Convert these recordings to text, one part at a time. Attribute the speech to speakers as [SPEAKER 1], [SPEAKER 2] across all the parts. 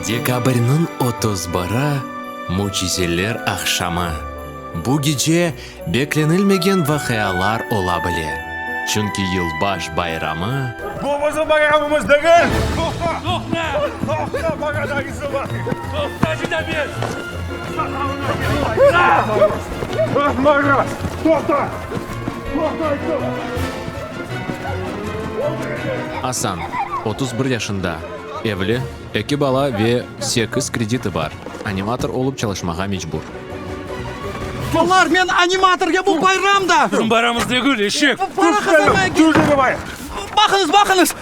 [SPEAKER 1] Dekabrniñ otuz biri, mücizeler aqşamı. Bu gece beklenilmegen vaqialar ola bile, çünki yılbaş bayramı.
[SPEAKER 2] Bu bizim bayramımız degil! Toqta! Toqta! Toqta, maña da izin bar! Toqta, Cinaber! Maña! Toqta! Toqta ayttım!
[SPEAKER 1] Asan, 31 yaşında, evli, eki bala ve sekiz krediti bar, animator olıp çalışmağa mecbur.
[SPEAKER 3] Balalar, men animatorğa bu bayram da!
[SPEAKER 2] Bizim bayramımız degil, eşek!
[SPEAKER 3] Para qazanmaya Baqıñız, baqıñız!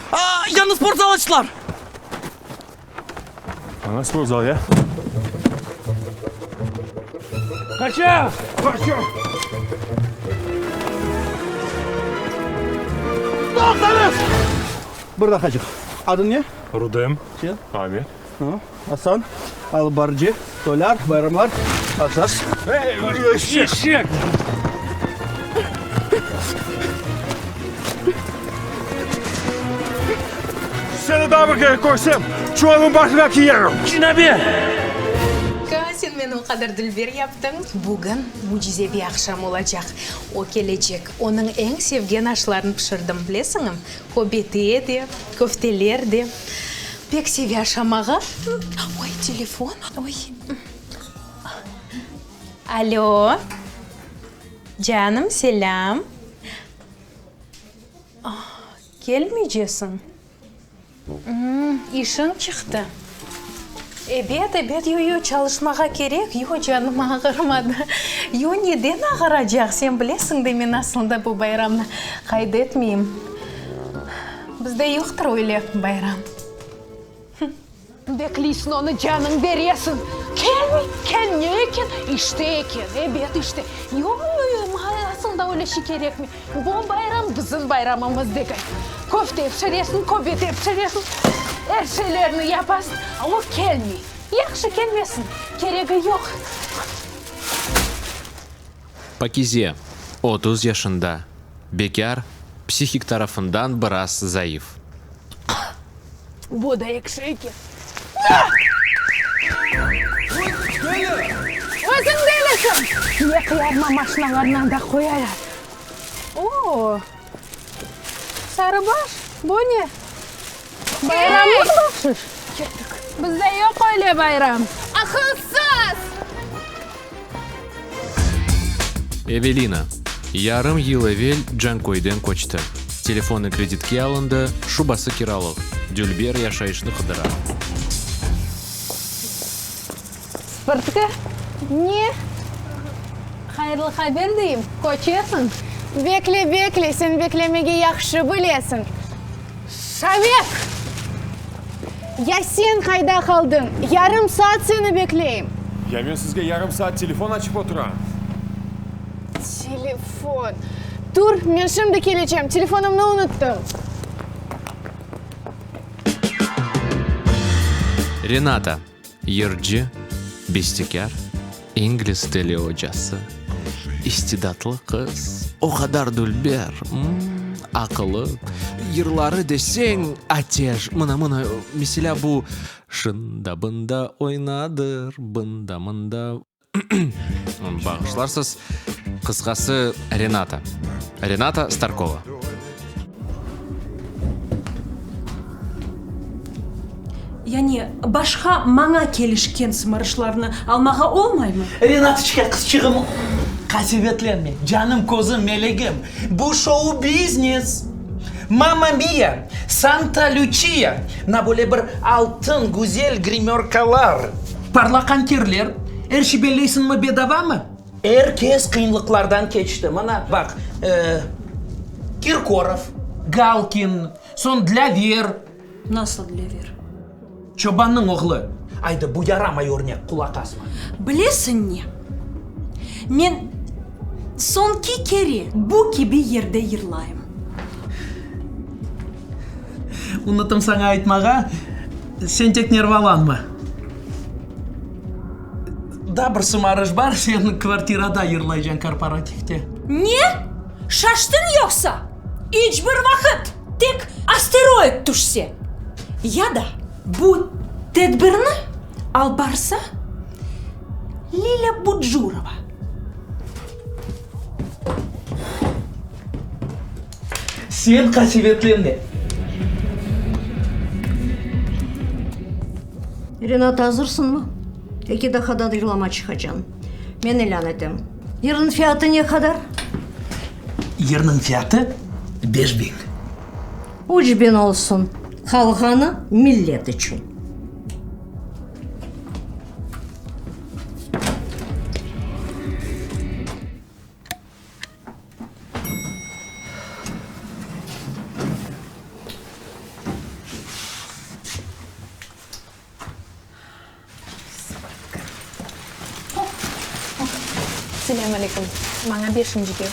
[SPEAKER 3] Yañı sportzal açtılar!
[SPEAKER 2] Ana sportzal, ya? Qaçam! Qaçam!
[SPEAKER 3] Toqtañız! Bir daqacıq. Adıñ ne?
[SPEAKER 2] Rudem.
[SPEAKER 3] Sen?
[SPEAKER 2] Amet.
[SPEAKER 3] Asan, alıp barıcı, toylar, bayramlar, aqşas.
[SPEAKER 2] Ey, eşek! Seni daa bir kere körsem, çuvalnıñ başına kiyerim! Cinaber!
[SPEAKER 4] Ka, sen meni o qadar dülber yaptıñ. Bugün mücizeviy aqşam olacaq. O kelecek. Onıñ eñ sevgen aşlarını pişirdim, bilesiñmi? Köbete de, köfteler de. Pek seve aşamağa. Oy, telefon, oy. Alo, canım, selâm. Kelmeycesiñ? İşiñ çıqtı. Ebet, ebet, yo, yo, çalışmağa kerek. Yo, canım ağırmadı. Yo, neden ağıracaq? Sen bilesiñ de, men aslında bu bayramnı qayd etmeyim. Bizde yoqtır öyle bayram. Bekleysiñ onı, canıñ beresiñ. Kelmey, kel, ne eken? İşte eken, ebet, işte. Yoq, yoq, maña asıl da öyle şey kerekmey. Bu bayram bizim bayramımız degil. Köfte pişiresiñ, köbete pişiresiñ, er şeylerni yapasıñ, o kelmey. Yahşı, kelmesin, keregi yoq.
[SPEAKER 1] Pakize, 30 yaşında, bekâr, psihik tarafından biraz zayıf.
[SPEAKER 4] Bu da ekşi eken. Özüñ delisiñ! Ne qıyarma maşinalarına da qoyalar. O-o! Sarıbaş, bu ne? Bayramlıq bahşış? Bizde yoq öyle bayram.
[SPEAKER 5] Aqılsız!
[SPEAKER 1] Evelina, yarım yıl evel Canköyden köçti. Telefonı kreditke alındı, şubası kiralıq, dülber yaşayışnı qıdıra.
[SPEAKER 4] Spırtqı,
[SPEAKER 5] Ne?
[SPEAKER 4] Hayırlı haber deyim, köçesiñ.
[SPEAKER 5] Bekle, bekle, sen beklemege yahşı bilesiñ.
[SPEAKER 4] Şamek!
[SPEAKER 5] Ya sen qayda qaldıñ? Yarım saat seni bekleyim.
[SPEAKER 2] Ya men sizge yarım saat telefon açıp oturam.
[SPEAKER 5] Telefon. Tur, men şimdi kelecem, telefonımnı unuttım.
[SPEAKER 1] Renata, yırcı, bestekâr, ingliz tili ocası. İstidatlı qız, o qadar dülber, aqılı, yırları deseñ, ateş, mına, mına, meselâ, bu, Şında-bında oynadır, bında-mında. Bağışlarsız, qısqası, Renata. Renata Starkova.
[SPEAKER 6] Yani başqa maña kelişken sımarışlarnı almağa olmaymı?
[SPEAKER 3] Renatoçka, qızçığım, qasevetlenme, canım, közüm, melegim, bu şou-biznes! Mamma mia, Santa Lüçiya, na böyle bir altın, güzel grimörkalar, parlaq anterler, er şey belleysiñmi bedavamı? Er kes qıyınlıqlardan keçti. Mına, baq, Kirkorov, Galkin, soñ Dlâver.
[SPEAKER 6] Nasıl Dlâver?
[SPEAKER 3] Çobannıñ oğlu. Aydı, bu yaramay örnek, qulaq asma.
[SPEAKER 6] Bilesiñ ne? Men soñki kere bu kibi yerde yırlayım.
[SPEAKER 3] Unutım saña aytmağa, sen tek nervalanma. Daa bir sımarış bar, sen kvartirada yırlaycañ korporativte.
[SPEAKER 6] Ne? Şaştıñ yoqsa? İç bir vaqıt! Tek asteroid tüşse. Ya da bu tedbirni. Al barsa, Lilâ Bucurova.
[SPEAKER 3] Sen qasevetlenme.
[SPEAKER 7] Renat, azırsıñmı? Eki daqqadan yırlama çıqacañ. Men ilân etem. Yırnıñ fiyatı ne qadar?
[SPEAKER 3] Yırnıñ fiyatı 5000.
[SPEAKER 7] 3000 olsun. Qalğanı millet içün.
[SPEAKER 5] Selâm aleyküm. Maña beşincige.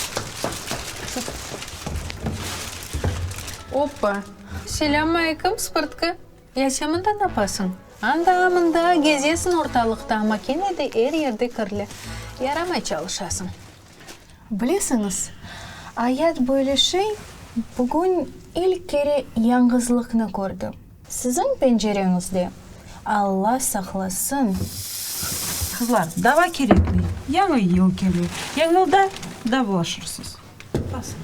[SPEAKER 4] Oppa! Selâm aleyküm, Spırtqı. Ya sen mında napasıñ? Anda, mında gezesiñ ortalıqta, amma kene de er yerde kirli. Yaramay çalışasıñ.
[SPEAKER 5] Bilesiñiz, ayat böyle şey, bugün ilk kere yañğızlıqnı kördim. Siziñ pencereñizde, Alla saqlasın.
[SPEAKER 6] Qızlar, dava kerekmey. Yañı yıl kele. Yañı yılda davalaşırsız. Basın.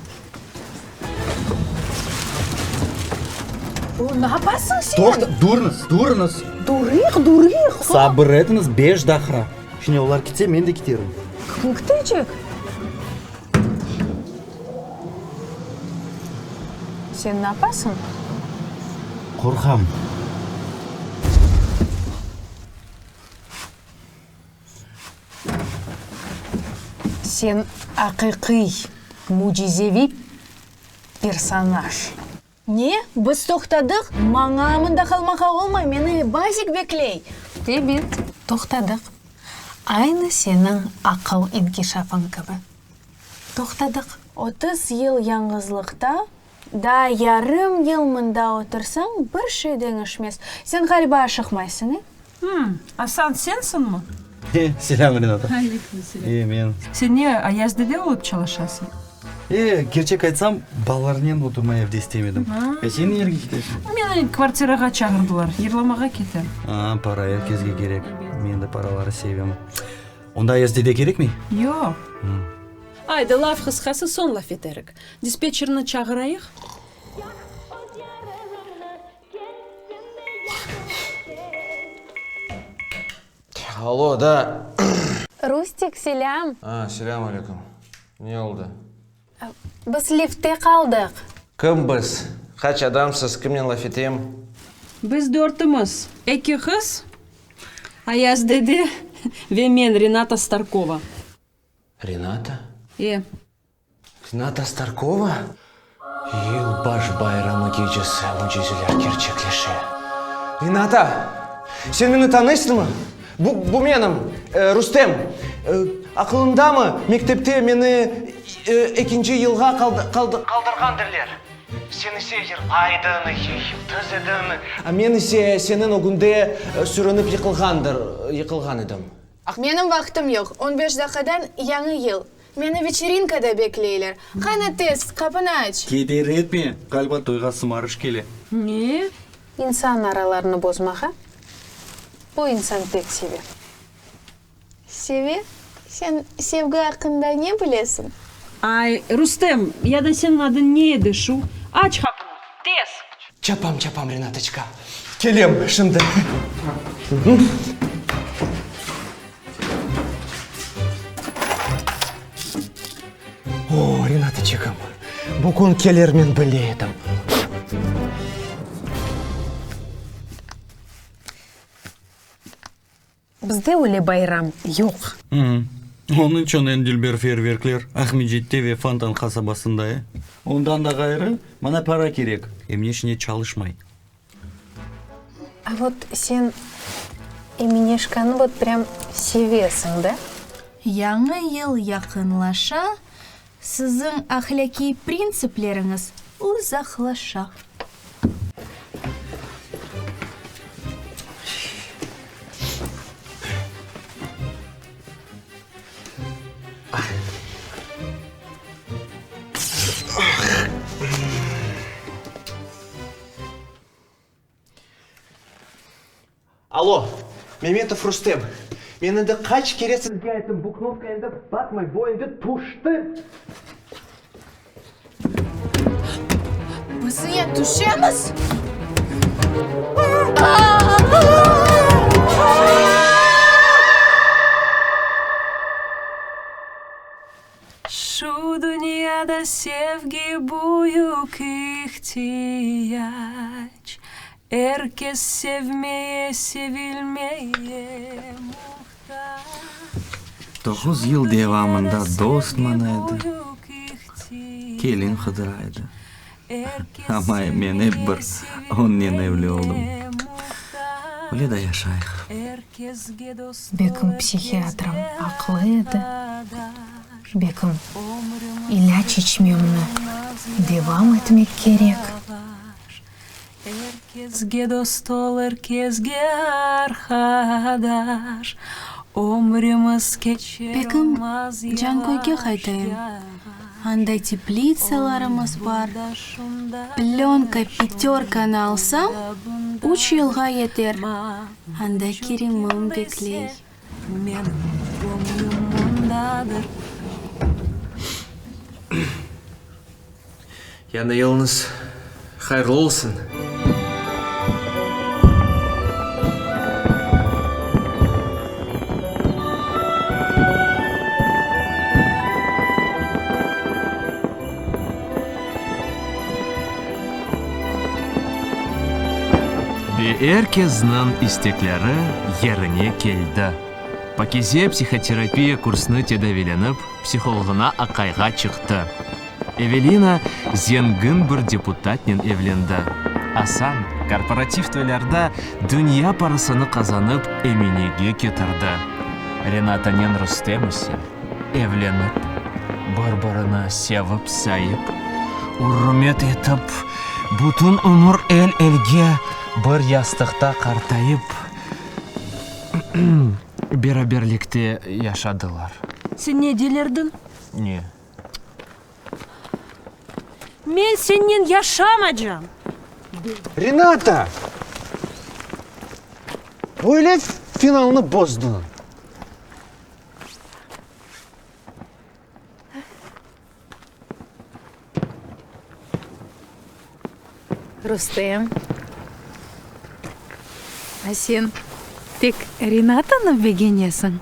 [SPEAKER 4] O, napasıñ sen?
[SPEAKER 8] Toqta, durıñız, durıñız.
[SPEAKER 4] Durıyıq, durıyıq.
[SPEAKER 8] Sabır etiñiz beş daqra. Şimdi olar ketse, men de keterim.
[SPEAKER 4] Kim ketecek? Sen napasıñ?
[SPEAKER 8] Qorqam.
[SPEAKER 4] Sen aqiqiy, mücizeviy personaj.
[SPEAKER 5] Ne? Biz toqtadıq? Maña mında qalmağa olmay, meni Bazik bekley.
[SPEAKER 4] Ebet, toqtadıq. Aynı seniñ aqıl inkişafıñ kibi. Toqtadıq.
[SPEAKER 5] 30 yıl yañğızlıqta, daa yarım yıl mında otursañ, bir şey deñişmez. Sen ğaliba aşıqmaysıñ, e?
[SPEAKER 6] Hım, Asan sensiñmi?
[SPEAKER 8] E, selâm, Renata.
[SPEAKER 6] Aleyküm selâm.
[SPEAKER 8] E, men.
[SPEAKER 6] Sen ne, Ayaz dede olıp çalışasıñ?
[SPEAKER 8] E, kerçek aytsam, balalarnen oturmay evde istemedim. E, sen ne yerge ketesiñ?
[SPEAKER 6] Meni kvartirağa çağırdılar, yırlamağa ketem.
[SPEAKER 8] A, para er kesge kerek. Men de paraları sevem. Onda Ayaz dede kerekmey?
[SPEAKER 6] Yoq. Aydı, laf qısqası, soñ laf eterik. Dispetçerni çağırayıq.
[SPEAKER 9] Alo, da.
[SPEAKER 4] Rustik, selâm.
[SPEAKER 9] A, selâm aleyküm. Ne oldı?
[SPEAKER 4] Biz liftte qaldıq.
[SPEAKER 9] Kim biz? Qaç adamsız? Kimnen laf etem?
[SPEAKER 6] Biz dörtimiz. Eki qız, Ayaz dede ve men, Renata Starkova.
[SPEAKER 9] Renata?
[SPEAKER 6] E.
[SPEAKER 9] Renata Starkova? Yılbaş bayramı gecesi mücizeler kerçekleşe. Renata, sen meni tanıysıñmı? Bu, bu menim, Rustem. Aqılıñdamı, mektepte meni ekinci yılğa qaldırğan derler. Sen ise yırlaydıñ, yıldız ediñ, a men ise seniñ ögünde sürünip yıqılğandır, yıqılğan edim.
[SPEAKER 5] Menim vaqtım yoq, on beş daqqadan Yañı yıl. Meni veçerinkada bekleyler. Qana tez, qapını aç!
[SPEAKER 8] Keder etme, ğaliba toyğa sımarış kele.
[SPEAKER 6] Ne?
[SPEAKER 4] İnsan aralarını bozmağa bu insan pek seve.
[SPEAKER 5] Seve? Sen sevgi aqqında ne bilesiñ?
[SPEAKER 6] Ay, Rustem, ya da seniñ adıñ ne edi şu? Aç qapını, tez!
[SPEAKER 9] Çapam, çapam, Renatoçka. Kelem şimdi. O, Renatoçkam, bu kün keler men bile edim.
[SPEAKER 4] Bizde öyle bayram yoq.
[SPEAKER 8] Onıñ içün eñ dülber feyyerverkler Aqmescitte ve Fontan qasabasında, e? Ondan da ğayrı, maña para kerek. Emineşine çalışmay.
[SPEAKER 4] A vot sen Emineşkanı vot prям sevesiñ, da?
[SPEAKER 5] Yañı yıl yaqınlaşa, siziñ ahlâqiy printsipleriñiz uzaqlaşa.
[SPEAKER 9] Alo! Memetov Rustem, men endi qaç kere sizge ayttım, bu knopka endi batmay, bu endi tüşti.
[SPEAKER 5] Biz ya tüşemiz?
[SPEAKER 6] Şu dünyada sevgi büyük ihtiyac, Er kes sevmeye, sevilmeye muhtac.
[SPEAKER 8] Toquz yıl devamında dost maña edi, kelin qıdıra edi. Amma men ep bir onnen evli oldım. Öyle da yaşayıq.
[SPEAKER 10] Bekim psihiatrım aqlı edi. Bekim, ilâc içmemni devam etmek kerek.
[SPEAKER 6] Er kesge dost ol, er kesge arqadaş, Ömrümiz keçer
[SPEAKER 5] Bekim,
[SPEAKER 6] olmaz
[SPEAKER 5] Canköyge
[SPEAKER 6] yavaş,
[SPEAKER 5] qaytayım.
[SPEAKER 6] yavaş.
[SPEAKER 5] Anda teplitsalarımız bar.
[SPEAKER 6] Bunda şunda
[SPEAKER 5] Plönka, pitörkanı alsam,
[SPEAKER 6] bunda
[SPEAKER 5] üç yılğa yeter.
[SPEAKER 6] Ma
[SPEAKER 5] Anda Kerimim bekley.
[SPEAKER 6] Menim göñlüm ondadır.
[SPEAKER 9] Yañı yılıñız hayırlı olsun!
[SPEAKER 1] Ve er kesniñ istekleri yerine keldi. Pakize psihoterapiya kursını tedaviylenip, psihologına aqayğa çıqtı. Evelina zengin bir deputatnen evlendi. Asan korporativ toylarda dünya parasını qazanıp Eminege ketirdi. Renatanen Rustem ise evlenip, bir-birini sevip-sayıp, ürmet etip, bütün ömür el-elge bir yastıqta qartayıp, beraberlikte yaşadılar.
[SPEAKER 6] Sen ne delirdiñ?
[SPEAKER 1] Ne?
[SPEAKER 6] Men sennen yaşamacam!
[SPEAKER 9] Renata! Böyle finalnı bozdıñ.
[SPEAKER 4] Rustem, a sen tek Renatanı begenesiñ?